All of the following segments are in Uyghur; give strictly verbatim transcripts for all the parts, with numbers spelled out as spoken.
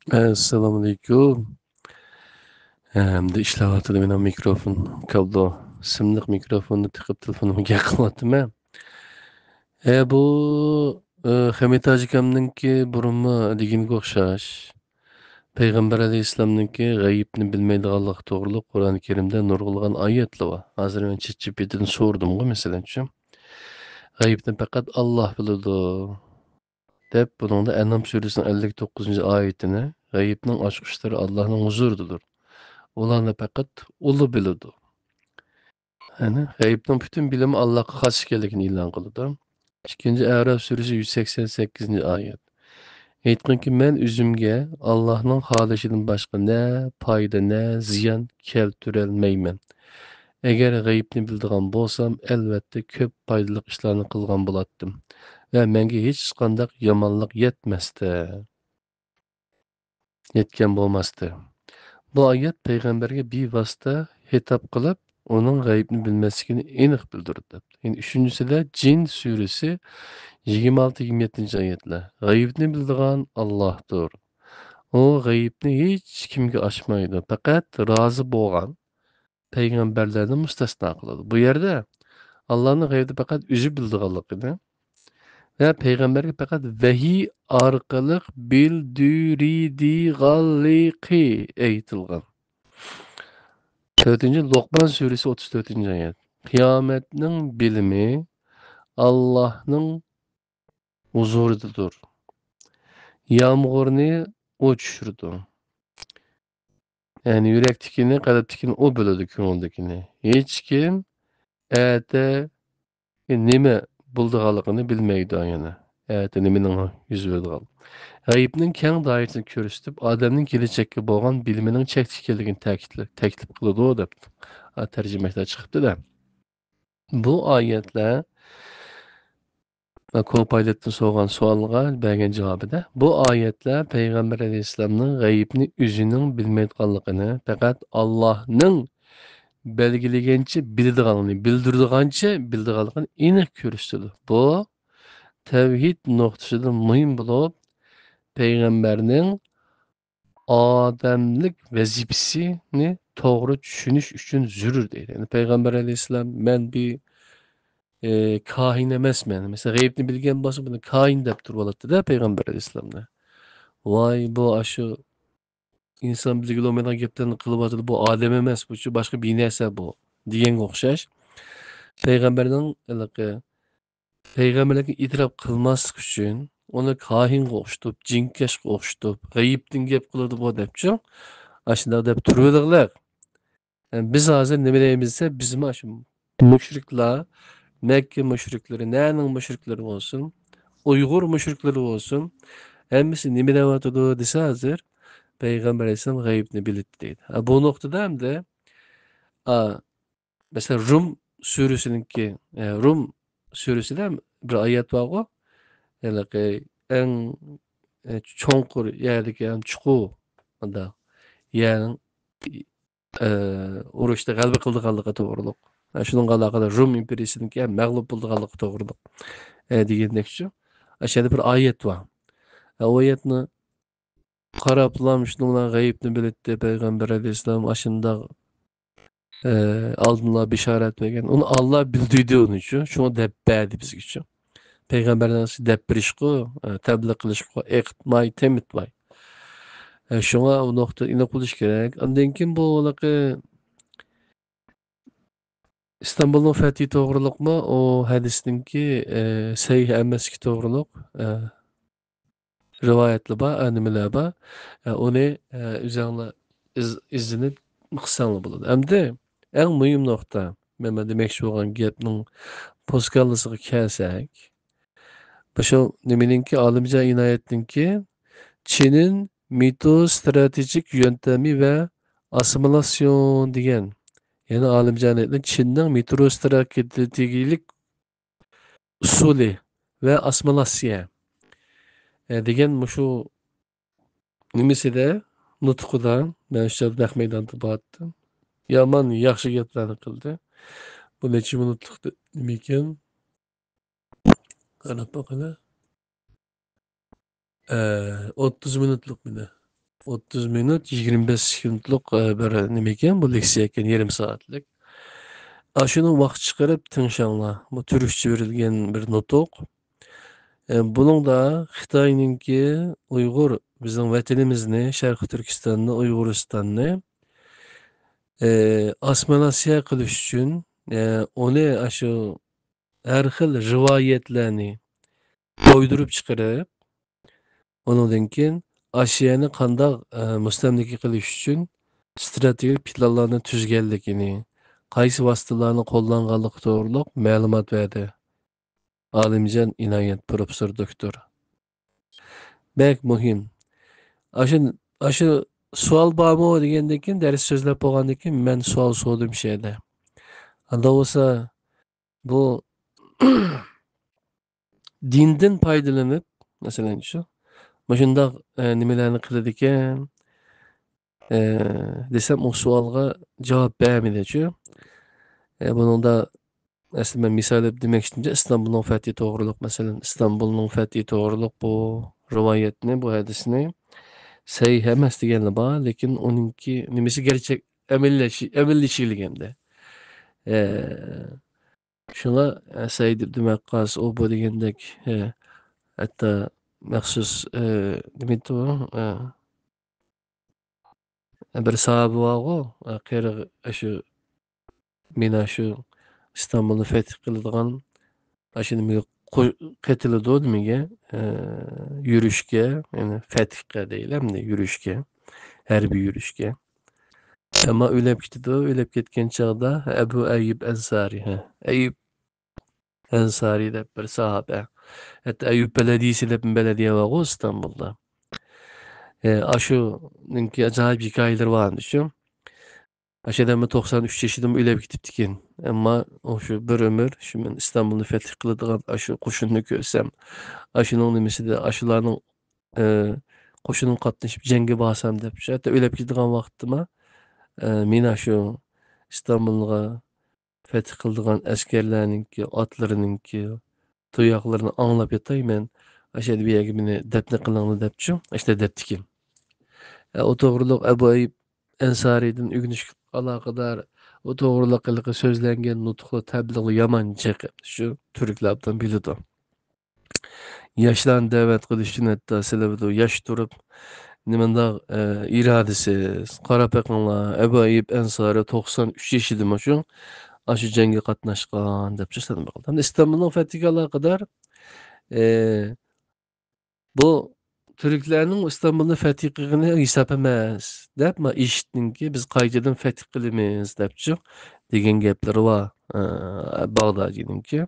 ئەسسالامۇئەلەيكۇم. ئەمدى ئىشلەۋاتىدۇ مېنىڭ مىكروفون. كابلو سىملىق مىكروفوننى تىقىپ تېلېفونۇمغا گەپ قىلىۋاتىمەن. ئە، بۇ، ئە، خەمىت ھاجىكامنىڭكى بۇرۇنمۇ دېگىنىگە ئوخشاش. پەيغەمبەر ئەلەيھىسسالامنىڭكى غەيىبنى بىلمەيدىغانلىقى توغرۇلۇق قۇرئان كەرىمدە نۇرغۇنلىغان ئايەتلەر بار. ھازىر مەن چەت جى پى تىدىن سورىدىمغۇ، مەسىلەن، شۇ. غەيىبنى پەقەت ئاللاھ بىلىدۇ، دەپ، بۇنىڭدا ئەنئام سۈرىسىنىڭ ئەللىك توققۇزىنچى ئايىتىنى، غەيىبنىڭ ئاچقۇچلىرى ئاللاھنىڭ ھۇزۇرىدىدۇر. ئۇلارنى پەقەت ئۇلا بىلىدۇ. يەنى غەيىبنىڭ پۈتۈن بىلىمى ئاللاھقا خاس ئىكەنلىكىنى ئېلان قىلىدۇ. ئىككىنچى ئەراف سۈرىسى يۈز سەكسەن سەككىزىنچى ئايەت. ئېيتقىنكى، مەن ئۆزۈمگە ئاللاھنىڭ خالىشىدىن باشقا نە پايدا، نە زىيان كەلتۈرەلمەيمەن. ئەگەر غەيىبنى بىلىدىغان بولسام، ئەلۋەتتە كۆپ پايدىلىق ئىشلارنى قىلغان بولاتتىم ۋە مەڭگە ھېچقانداق يامانلىق يەتمەستى. يەتكەن بولماستى. بۇ ئايەت پەيغەمبەرگە بىۋاسىتە خىتاب قىلىپ، ئۇنىڭ غەيىبنى بىلمەسلىكىنى ئېنىق بىلدۈردى. يەنى ئۈچىنچىسىدە جىن سۈرىسى يىگىرمە ئالتە، يىگىرمە يەتتىنچى ئايەتلەر. غەيىبنى بىلىدىغان ئاللاھتۇر. ئۇ غەيىبنى ھېچ كىمگە ئاچمايدۇ. پەقەت رازى بولغان پەيغەمبەرلەرنى مۇستەسنا قىلىدۇ. بۇ يەردە ئاللانىڭ غەيىبنى پەقەت ئۆزى بىلىدىغانلىقىنى ۋە پەيغەمبەرگە پەقەت ۋەھىي ئارقىلىق بىلدۈرىدىغانلىقى ئېيتىلغان. تۆتىنچى، لوقمان سۈرىسى، ئوتتۇز تۆتىنچى ئايەت. قىيامەتنىڭ بىلىمى ئاللاھنىڭ ھۇزۇرىدىدۇر. يامغۇرنى ئۇ چۈشۈرىدۇ. يەنى يۈرەكتىكىنى، قەلبتىكىنى ئۇ بىلىدۇ، كۆڭۈلدىكىنى. ھېچكىم ئەتە نېمە بولىدىغانلىقىنى بىلمەيدۇ يەنە. ئەتە نېمىنىڭ يۈز بېرىدىغان. غەيىبنىڭ كەڭ دائىرىسىنى كۆرسىتىپ، ئادەمنىڭ كېلەچەككە بولغان بىلىمىنىڭ چەكلىك ئىكەنلىكىنى تەكىتلە-، تەكلىپ قىلىدۇ، دەپ، ئا، تەرجىمىھەدە چىقىپتۇ-دە. بۇ ئايەتلەر كوپايلوتتىن سورىغان سوئالغا بەرگەن جاۋابىدا، بۇ ئايەتلەر پەيغەمبەر ئەلەيھىسسالامنىڭ غەيىبنى ئۆزىنىڭ بىلمەيدىغانلىقىنى، پەقەت ئاللاھنىڭ بەلگىلىگەنچە بىلىدىغانلىقىنى، بىلدۈرىدىغانچە بىلىدىغانلىقىنى ئېنىق كۆرسىتىدۇ. بۇ تەۋھىد نۇقتىسىدىن مۇھىم بولۇپ، پەيغەمبەرنىڭ ئادەملىك ۋەزىپىسىنى توغرا چۈشىنىش ئۈچۈن زۆرۈر دەيدۇ. يەنى پەيغەمبەر ئەلەيھىسسالام، مەن بىر، ئى، كاھىن ئەمەسمەن. مەسىلەن، غەيىبنى بىلگەن بولسا، بۇنى كاھىن دەپ تۇرۇۋالاتتى-دە پەيغەمبەر ئەلەيھىسسالامنى. ۋاي، بۇ ئاشۇ ئىنسان بىلگىلى بولمايدىغان گەپلەرنى قىلىۋاتىدۇ، بۇ ئادەم ئەمەس، بۇچۇ باشقا بىر نەرسە بۇ، دېگەنگە ئوخشاش. پەيغەمبەرنىڭ ھېلىقى پەيغەمبەرلىككە ئېتىراپ قىلماسلىق ئۈچۈن، ئۇنى كاھىنغا ئوخشىتىپ، جىنكەشكە ئوخشىتىپ، غەيىبتىن گەپ قىلىدۇ بۇ دەپچۇ، ئاشۇنداق دەپ تۇرۇۋېلىڭلار. بىز ھازىر نېمە دەيمىز دېسە، بىزمۇ ئاشۇ مۇشرىكلار، مەككە مۇشرىكلىرى، نەنىڭ مۇشرىكلىرى بولسۇن، ئۇيغۇر مۇشرىكلىرى بولسۇن، ھەممىسى نېمە دەۋاتىدۇ دېسە، ھازىر پەيغەمبەر ئەلەيھىسسالام غەيىبنى بىلىدۇ دەيدۇ. ھە، بۇ نۇقتىدا ئەمدى، ئا، مەسىلەن، رۇم سۈرىسىنىڭكى، ئە، رۇم سۈرىسىدە بىر ئايەت بارغۇ، ھېلىقى ئەڭ، ئە، چوڭقۇر يەردىكى، ئەڭ چوڭقۇر مۇنداق يەرنىڭ، ئە، ئۇرۇشتا غەلىبە قىلىدىغانلىقى توغرۇلۇق. ئە، شۇنىڭغا ئالاقىدار رۇم ئىمپېرىيىسىنىڭكى مەغلۇپ بولىدىغانلىقى توغرۇلۇق، ئە، دېگەندەكچۇ. ئاشۇ يەردە بىر ئايەت بار. ئە، ئۇ ئايەتنى قاراپلام شۇنىڭ بىلەن غەيىبنى بىلەتتى پەيغەمبەر ئەلەيھىسسالام، ئاشۇنداق، ئە، ئالدىنلا بېشارەت بەرگەن. ئۇنى ئاللا بىلدۈردى ئۇنىچۇ، شۇڭا دەپ بەردى بىزگىچۇ. پەيغەمبەرنىڭ ئىشى دەپ بېرىشقۇ، ئە، تەبلىغ قىلىشقۇ، ئېقىتماي، تېمىتماي. ئە، شۇڭا ئۇ نۇقتا ئېنىق بولۇشى كېرەك. ئاندىن كېيىن بۇ ھېلىقى ئىستانبۇلنىڭ فەتھى توغرۇلۇقمۇ؟ ئۇ ھەدىسنىڭكى، ئە، سەھىھ ئەمەسلىكى توغرۇلۇق، ئە، رىۋايەتلەر بار، ئە، نېمىلەر بار. ئە، ئۇنى، ئە، ئۆزەڭلار ئىز-، ئىزدىنىپ قىلساڭلار بولىدۇ. ئەمدى ئەڭ مۇھىم نۇقتا، مەن دېمەكچى بولغان گەپنىڭ پوسكاللىسىغا كەلسەك، بۇ شۇ نېمىنىڭكى، ئالىمجان ئىنايەتنىڭكى چىنىن مېتو ستراتېگىك يۆنتەمى ۋە ئاسسىمىلياتسىيون دېگەن، يەنى ئالىمجان ئىنايەتنىڭ چىننىڭ مېترو ستراتېگىيىلىك ئۇسۇلى ۋە ئاسسىمىلياتسىيە، ئە، دېگەن مۇشۇ نېمىسىدە، نۇتقىدا، مەن شۇ چاغدا نەق مەيداندا بارتتىم. يامان ياخشى گەپلەرنى قىلدى. بۇ نەچچە مىنۇتلۇق نېمىكەن؟ قاراپ باقىلى. ئە، ئوتتۇز مىنۇتلۇق مېنى. ئوتتۇز مىنۇت، يىگىرمە بەش سېكۇنتلۇق، ئە، بىر نېمە ئىكەن، بۇ لېكسىيە ئىكەن، يېرىم سائەتلىك. ئاشۇنى ۋاقىت چىقىرىپ تىڭشاڭلار. بۇ تۈركچە بېرىلگەن بىر نۇتۇق. ئە، بۇنىڭدا خىتاينىڭكى ئۇيغۇر، بىزنىڭ ۋەتىنىمىزنى، شەرقىي تۈركىستاننى، ئۇيغۇرىستاننى، ئە، ئاسسىمىلياتسىيە قىلىش ئۈچۈن، ئە، ئۇنى ئاشۇ ھەر خىل رىۋايەتلەرنى ئويدۇرۇپ چىقىرىپ، ئۇنىڭدىن كېيىن ئاشۇ يەرنى قانداق، ئە، مۇستەملىكە قىلىش ئۈچۈن ئىستراتېگىيەلىك پىلانلارنى تۈزگەنلىكىنى، قايسى ۋاسىتىلەرنى قوللانغانلىقى توغرۇلۇق مەلۇمات بەردى. ئالىمجان ئىنايەت، پروفېسسور دوكتور. بەك مۇھىم. ئاشۇ، ئاشۇ سوئال بارمۇ دېگەندىن كېيىن، دەرس سۆزلەپ بولغاندىن كېيىن مەن سوئال سورىدىم شۇ يەردە. ئاندا بولسا بۇ دىندىن پايدىلىنىپ، مەسىلەن، شۇ، مۇشۇنداق، ئە، نېمىلەرنى قىلىدىكەن، ئە، دېسەم، ئۇ سوئالغا جاۋاب بەرمىدىچۇ. ئە، بۇنىڭدا ئەسلى مەن مىسال دەپ دېمەكچىدىم، ئىستانبۇلنىڭ فەتھى توغرۇلۇق، مەسىلەن، ئىستانبۇلنىڭ فەتھى توغرۇلۇق بۇ رىۋايەتنى، بۇ ھەدىسنى سەھىھ ئەمەس دېگەنلەر بار، لېكىن ئۇنىڭكى نېمىسى گەرچەك ئەمەللەشى-، ئەمەلىيلىشىۋالغاندا. ئە، شۇڭا، ئە، سەھىھ دېمەك قالسا، ئۇ بۇ دېگەندەك، ئە، ھەتتا مەخسۇس، ئە، نېمە دەيدۇ، ئە، بىر ساھابە بارغۇ، ئە، قېرىغ-، ئاشۇ، مېنى ئاشۇ ئىستانبۇلنى فەتھ قىلىدىغان، ئاشۇ نېمىگە قو-، قېتىلىدۇ نېمىگە، ئە، يۈرۈشكە، يەنى فەتھقە دەيلى، ئەمدى يۈرۈشكە، ھەربىي يۈرۈشكە. ئەمما ئۆلۈپ كېتىدۇ، ئۆلۈپ كەتكەن چاغدا ئەبۇ ئەييۇب ئەنسارى، ھە، ئەييۇب ئەنسارى دەپ بىر ساھابە. ھەتتا ئەييۇب بەلەدىيىسى دەپ بەلەدىيە بارغۇ ئىستانبۇلدا. ئە، ئاشۇنىڭكى ئاجايىپ ھېكايىلىرى بار شۇ. ئاشۇ ئادەم توقسان ئۈچ يېشىدىمۇ ئۆلۈپ كېتىپتىكەن. ئەمما ئۇ شۇ بىر ئۆمۈر، شۇ مەن ئىستانبۇلنى فەتھ قىلىدىغان ئاشۇ قوشۇننى كۆرسەم، ئاشۇنىڭ نېمىسىدە، ئاشۇلارنىڭ، ئە، قوشۇنىغا قاتنىشىپ جەڭگە بارسام دەپ، شۇ ھەتتا ئۆلۈپ كېتىدىغان ۋاقتىما، ئە، مېنى ئاشۇ ئىستانبۇلغا فەتھ قىلىدىغان ئەسكەرلەرنىڭكى ئاتلىرىنىڭكى تۇياقلىرىنى ئاڭلاپ ياتايمەن. ئاشۇ يەردە بۇ يەرگە مېنى دەپنە قىلىڭلار دەپچۇ، ئاشۇنداق دەپتىكەن. ئە، ئۇ توغرۇلۇق ئەبۇ ئەييۇب ئەنسارىدىن ئۆگىنىشكە ئالاقىدار، ئۇ توغرۇلۇق ھېلىقى سۆزلەنگەن نۇتۇقلار، تەبلىغلار يامان جىق، شۇ تۈركلەر ئوبدان بىلىدۇ. ياشلارنى دەۋەت قىلىش ئۈچۈن ھەتتا سىلەر بىر ياش تۇرۇپ، نېمانداق، ئە، ئىرادىسىز. قاراپ بېقىڭلار، ئەبۇ ئەييۇب ئەنسارى توقسان ئۈچ يېشىدىمۇ شۇ، ئاشۇ جەڭگە قاتناشقان دەپ سۆزلەنمەكتە. ئەمدى ئىستانبۇلنىڭ فەتھىگە ئالاقىدار، ئە، بۇ تۈركلەرنىڭ ئىستانبۇلنى فەتھ قىلغىنى ھېساب ئەمەس دەپ، ما ئىشىتنىڭكى بىز قايتىدىن فەتھ قىلىمىز دەپچۇ دېگەن گەپلىرى بار، ئە، باغدادىنىڭكى.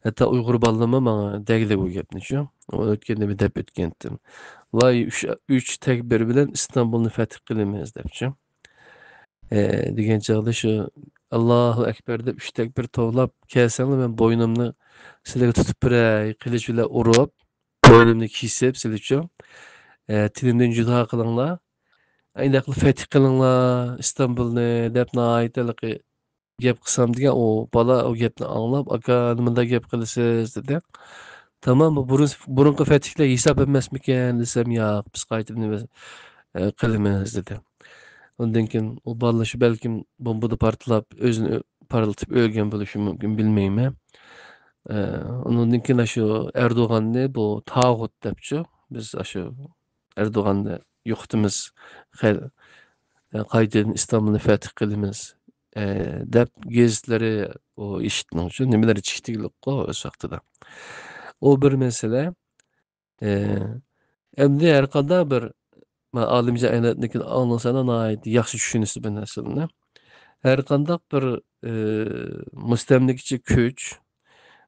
ھەتتا ئۇيغۇر بالىلىرىمۇ ماڭا دەگلى بۇ گەپنى شۇ. ئۇ ئۆتكەندە بىر دەپ ئۆتكەنتىم. ۋاي، ئۈچ، ئۈچ تەكبىر بىلەن ئىستانبۇلنى فەتھ قىلىمىز دەپچۇ. ئە، دېگەن چاغدا شۇ ئاللاھۇ ئەكبەر دەپ ئۈچ تەكبىر توۋلاپ كەلسەڭلار، مەن بوينۇمنى سىلەرگە تۇتۇپ بېرەي، قىلىچ بىلەن ئۇرۇپ، بوينۇمنى كېسىپ سىلىچۇ، ئە، تېنىمدىن جۇدا قىلىڭلار. ئاينداقلا فەتھ قىلىڭلار ئىستانبۇلنى دەپ ناھايىتى ھېلىقى گەپ قىلسام دېگەن، ئۇ بالا ئۇ گەپنى ئاڭلاپ، ئاكا، نېمانداق گەپ قىلىسىز دېدى. تامام، بۇ بۇرۇن-، بۇرۇنقى فەتھلەر ھېساب ئەمەسمىكەن دېسەم، ياق، بىز قايتىدىن نېمە، ئە، قىلىمىز دېدى. ئۇندىن كېيىن ئۇ بالا شۇ بەلكىم بومبىدا پارتلاپ ئۆزىنى ئۆ-، پارتلىتىپ ئۆلگەن بولۇشى مۇمكىن، بىلمەيمەن. ئە، ئۇنىڭدىن كېيىن ئاشۇ ئەردوغاننى بۇ تاغۇت دەپچۇ، بىز ئاشۇ ئەردوغاننى يوقىتىمىز، خەل-، قايتىدىن ئىستانبۇلنى فەتھ قىلىمىز، ئە، دەپ گېزىتلىرى ئۇ ئىشىتنىڭ شۇ نېمىلىرى چىقتىلىققۇ ئۆز ۋاقتىدا. ئۇ بىر مەسىلە. ئە، ئەمدى ھەر قانداق بىر، مانا ئالىمجان ئەينەتنىڭكىنى ئاڭلىساڭلار ناھايىتى ياخشى چۈشىنىسىز بۇ نەرسىلەرنى. ھەر قانداق بىر، ئە، مۇستەملىكىچى كۈچ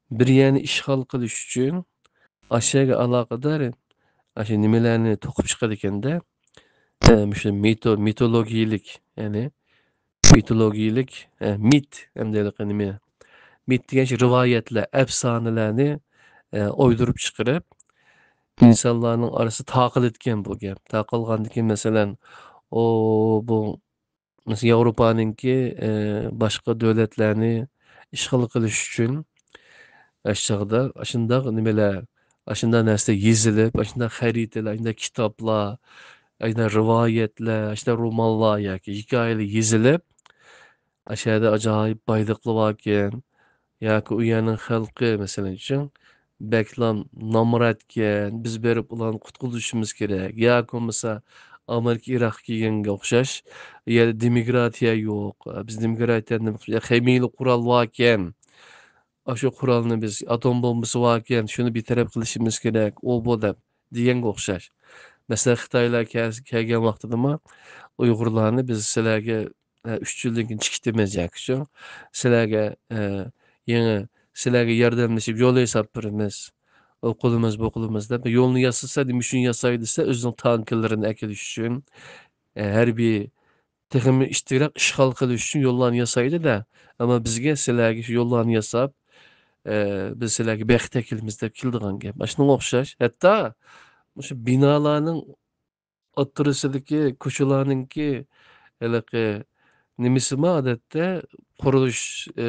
بىر يەرنى ئىشغال قىلىش ئۈچۈن ئاشۇ يەرگە ئالاقىدار ئاشۇ نېمىلەرنى توقۇپ چىقىدىكەندە، ئە، مۇشۇ مىتو-، مىتولوگىيىلىك، يەنى مىتولوگىيىلىك، ئە، مىت، ئەمدى ھېلىقى نېمە؟ مىت دېگەن شۇ رىۋايەتلەر، ئەپسانىلەرنى، ئە، ئويدۇرۇپ چىقىرىپ، ئىنسانلارنىڭ ئارىسىدا تارقىلىدىكەن بۇ گەپ. تارقالغاندىن كېيىن، مەسىلەن، ئۇ، بۇ، مەسىلەن، ياۋروپانىڭكى، ئە، باشقا دۆلەتلەرنى ئىشغال قىلىش ئۈچۈن، ئاشۇ چاغدا ئاشۇنداق نېمىلەر، ئاشۇنداق نەرسىلەر يېزىلىپ، ئاشۇنداق خەرىتىلەر، ئاشۇنداق كىتابلار، ئاشۇنداق رىۋايەتلەر، ئاشۇنداق رومانلار ياكى ھېكايىلەر يېزىلىپ، ئاشۇ يەردە ئاجايىپ بايلىقلار باركەن، ياكى ئۇ يەرنىڭ خەلقى، مەسىلەن ئۈچۈن، بەكلا نامراتكەن، بىز بېرىپ ئۇلارنى قۇتقۇزۇشىمىز كېرەك، ياكى بولمىسا ئامېرىكا ئىراققا كەلگەنگە ئوخشاش، ئۇ يەردە دېموكراتىيە يوق، بىز دېموكراتىيەنى نېمە قىلىش، خىمىيەلىك قورال باركەن، ئاشۇ قورالنى بىز، ئاتوم بومبىسى باركەن، شۇنى بىر تەرەپ قىلىشىمىز كېرەك، ئۇ بۇ دەپ دېگەنگە ئوخشاش. مەسىلەن، خىتايلار كەل-، كەلگەن ۋاقتىدىمۇ ئۇيغۇرلارنى بىز سىلەرگە، ئە، ئۈچ يىلدىن كېيىن چىقىشتىمىز ياكى شۇ، سىلەرگە، ئە، يېڭى، سىلەرگە ياردەملىشىپ يول ياساپ بېرىمىز. ئۇ قىلىمىز، بۇ قىلىمىز دەپ يولنى ياسىسا، نېمە ئۈچۈن ياسايدۇ دېسە، ئۆزىنىڭ تانكىلىرىنى ئەكېلىش ئۈچۈن، ئە، ھەربىي تېخىمۇ ئىتتىكراق ئىشغال قىلىش ئۈچۈن يوللارنى ياسايدۇ-دە. ئەمما بىزگە سىلەرگە شۇ يوللارنى ياساپ، ئە، بىز سىلەرگە بەخت ئەكېلىمىز دەپ كېلىدىغان گەپ. ئاشۇنىڭغا ئوخشاش. ھەتتا مۇشۇ بىنالارنىڭ ئوتتۇرىسىدىكى كوچىلارنىڭكى ھېلىقى نېمىسىمۇ ئادەتتە قۇرۇلۇش، ئە،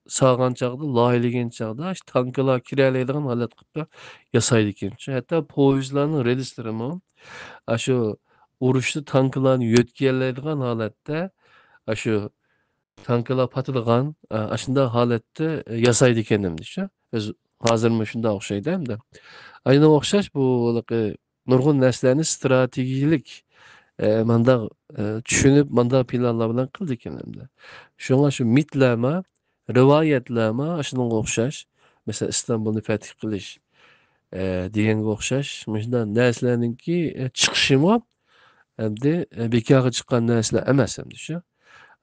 سالغان چاغدا، لايىھەلىگەن چاغدا شۇ تانكىلار كىرەلەيدىغان ھالەت قىلىپ ياسايدىكەن. شۇ ھەتتا پويىزلارنىڭ رېلىسلىرىمۇ ئاشۇ ئۇرۇشتا تانكىلارنى يۆتكىيەلەيدىغان ھالەتتە، ئاشۇ تانكىلار پاتىدىغان، ئە، ئاشۇنداق ھالەتتە ياسايدىكەن ئەمدى شۇ. ئۆز-، ھازىرمۇ شۇنداق ئوخشايدۇ ئەمدى. ئاينىغا ئوخشاش بۇ ھېلىقى نۇرغۇن نەرسىلەرنى ئىستراتېگىيەلىك، ئە، مانداق، ئە، چۈشىنىپ، مانداق پىلانلار بىلەن قىلىدىكەن ئەمدى. شۇڭا شۇ مىتلەرمۇ، رىۋايەتلەرمۇ ئاشۇنىڭغا ئوخشاش. مەسىلەن، ئىستانبۇلنى فەتھ قىلىش، ئە، دېگەنگە ئوخشاش مۇشۇنداق نەرسىلەرنىڭكى، ئە، چىقىشىمۇ ئەمدى، ئە، بىكارغا چىققان نەرسىلەر ئەمەس ئەمدى شۇ.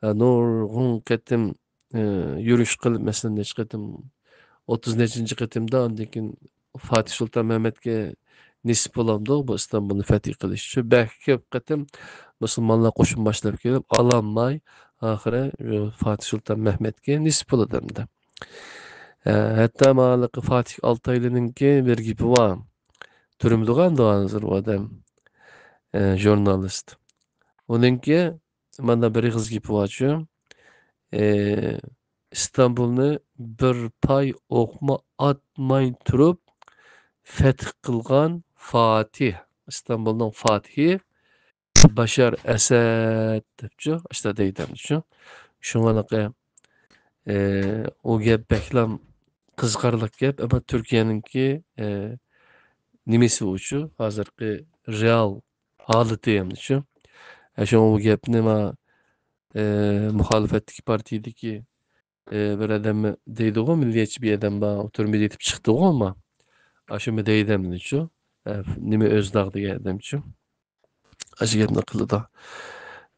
ئە، نۇرغۇن قېتىم، ئە، يۈرۈش قىلىپ، مەسىلەن، نەچچە قېتىم، ئوتتۇز نەچچىنچى قېتىمدا ئاندىن كېيىن فاتىھ سۇلتان مەمەتكە نېسىپ بولامدۇ بۇ ئىستانبۇلنى فەتھ قىلىش؟ شۇ بەك كۆپ قېتىم مۇسۇلمانلار قوشۇن باشلاپ كېلىپ، ئالالماي، ئاخىرى شۇ فاتىھ سۇلتان مەھمەتكە نېسىپ بولىدۇ ئەمدى. ئە، ھەتتا ماۋۇ فاتىھ ئالتايلىنىڭكى بىر گېپى بار. تۈرمىدىغان ھازىر ئۇ ئادەم، ئە، ژۇرنالىست. ئۇنىڭكى مانا بىر ئېغىز گېپى بارچۇ. ئى، ئىستانبۇلنى بىر پاي ئوقمۇ ئاتماي تۇرۇپ فەتھ قىلغان فاتىھ، ئىستانبۇلنىڭ فاتىھى باشار ئەسەد دەپچۇ، ئاشتا دەيدەمچۇ. شۇڭا ھېلىقى، ئى، ئۇ گەپ بەكلا قىزىقارلىق گەپ، ئەمما تۈركىيەنىڭكى، ئى، نېمىسى ئۇچۇ، ھازىرقى رېئال ھالىتى ئەمدىچۇ. ئە، شۇڭا بۇ گەپنى ما، ئى، مۇخالىپەتتىكى پارتىيىدىكى، ئى، بىر ئادەم دەيدىغۇ، مىللىيەتچى بىر ئادەم بار، ئۇ تۈرمىدە يېتىپ چىقتىغۇ ما. ئاشۇمۇ دەيدەمدىچۇ. ئە، نېمە ئۆزداغ دېگەن ئادەمچۇ. ئاشۇ گەپنى قىلىدۇ.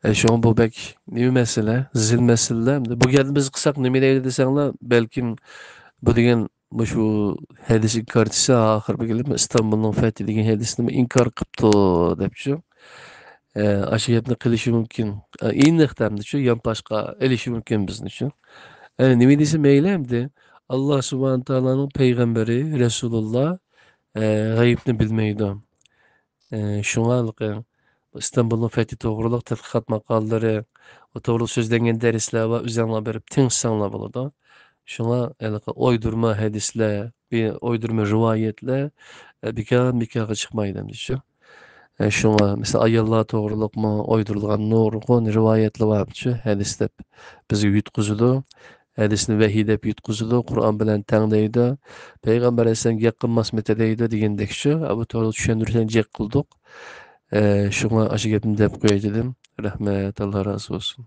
ئە، شۇڭا بۇ بەك نېمە مەسىلە، زىل مەسىلە. بۇ گەپنى بىز قىلساق نېمە دەيدۇ دېسەڭلار، بەلكىم بۇ دېگەن مۇشۇ ھەدىس ئىنكارچىسى ئاخىرىغا كېلىپ، ئىستانبۇلنىڭ فەتھى دېگەن ھەدىسنىمۇ ئىنكار قىپتۇ دەپچۇ. ئە، ئاشۇ گەپنى قىلىشى مۇمكىن. ئە، ئېنىق دەمدىچۇ، يانپاشقا ئېلىشى مۇمكىن بىزنىچۇ. ئە، نېمە دېسە مەيلى ئەمدى؟ ئاللا سۇبھانە تائالانىڭ پەيغەمبىرى، رەسۇلۇللا، ئە، غەيىبنى بىلمەيدۇ. ئى، شۇڭا ھېلىقى ئىستانبۇلنىڭ فەتھى توغرۇلۇق تەتقىقات ماقالىلىرى، ئۇ توغرۇلۇق سۆزلەنگەن دەرسلەر بار، ئۆزۈڭلار بېرىپ تىڭشىساڭلار بولىدۇ. شۇڭا ھېلىقى ئويدۇرما ھەدىسلەر، بىر ئويدۇرما رىۋايەتلەر، ئە، بىكار، بىكارغا چىقمايدۇ دەمدىچۇ. ئە، شۇڭا، مىسال، ئاياللار توغرۇلۇقمۇ ئويدۇرۇلغان نۇرغۇن رىۋايەتلەر بارچۇ، ھەدىس دەپ بىزگە يۇتقۇزىدۇ. ھەدىسنى ۋەھىي دەپ يۇتقۇزىدۇ، قۇرئان بىلەن تەڭلەيدۇ. پەيغەمبەر ئەلەيھىسسالام گەپ قىلماسمىتى دەيدۇ دېگەندەكچۇ. بۇ توغرىلىق چۈشەندۈرۈشلەرنى جىق قىلدۇق. ئە، شۇڭا ئاشۇ گەپنى دەپ قوياي دېدىم. رەھمەت، ئاللا رازى بولسۇن.